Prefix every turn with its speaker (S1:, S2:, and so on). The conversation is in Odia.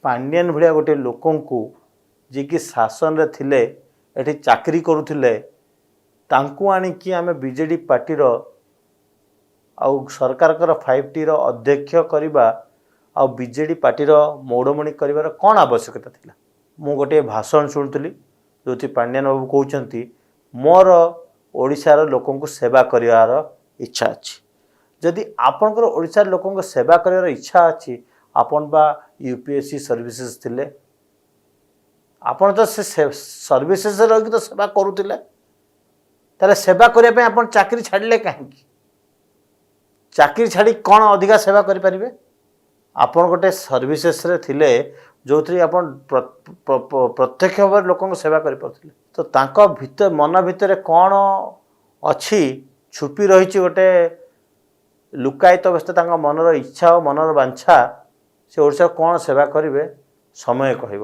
S1: ପାଣ୍ଡିଆନ ଭଳିଆ ଗୋଟେ ଲୋକଙ୍କୁ, ଯିଏକି ଶାସନରେ ଥିଲେ, ଏଠି ଚାକିରି କରୁଥିଲେ, ତାଙ୍କୁ ଆଣିକି ଆମେ ବିଜେଡ଼ି ପାର୍ଟିର ଆଉ ସରକାରଙ୍କର 5 ଟିର ଅଧ୍ୟକ୍ଷ କରିବା ଆଉ ବିଜେଡ଼ି ପାର୍ଟିର ମୌଡ଼ମଣି କରିବାର କ'ଣ ଆବଶ୍ୟକତା ଥିଲା? ମୁଁ ଗୋଟିଏ ଭାଷଣ ଶୁଣୁଥିଲି, ଯେଉଁଥି ପାଣ୍ଡିଆନ ବାବୁ କହୁଛନ୍ତି, ମୋର ଓଡ଼ିଶାର ଲୋକଙ୍କୁ ସେବା କରିବାର ଇଚ୍ଛା ଅଛି। ଯଦି ଆପଣଙ୍କର ଓଡ଼ିଶାର ଲୋକଙ୍କ ସେବା କରିବାର ଇଚ୍ଛା ଅଛି, ଆପଣ ବା ୟୁପିଏସସି ସର୍ଭିସେସ୍ ଥିଲେ, ଆପଣ ତ ସେ ସର୍ଭିସେସ୍ ରହିକି ତ ସେବା କରୁଥିଲେ। ତାହେଲେ ସେବା କରିବା ପାଇଁ ଆପଣ ଚାକିରି ଛାଡ଼ିଲେ କାହିଁକି? ଚାକିରି ଛାଡ଼ି କ'ଣ ଅଧିକା ସେବା କରିପାରିବେ? ଆପଣ ଗୋଟେ ସର୍ଭିସେସରେ ଥିଲେ, ଯେଉଁଥିରେ ଆପଣ ପ୍ରତ୍ୟକ୍ଷ ଭାବରେ ଲୋକଙ୍କ ସେବା କରିପାରୁଥିଲେ। ତ ତାଙ୍କ ମନ ଭିତରେ କ'ଣ ଅଛି, ଛୁପି ରହିଛି ଗୋଟେ ଲୁକାୟିତ ଅବସ୍ଥା, ତାଙ୍କ ମନର ଇଚ୍ଛା ଓ ମନର ବାଞ୍ଛା, ସେ ଓଡ଼ିଶାକୁ କ'ଣ ସେବା କରିବେ, ସମୟ କହିବ।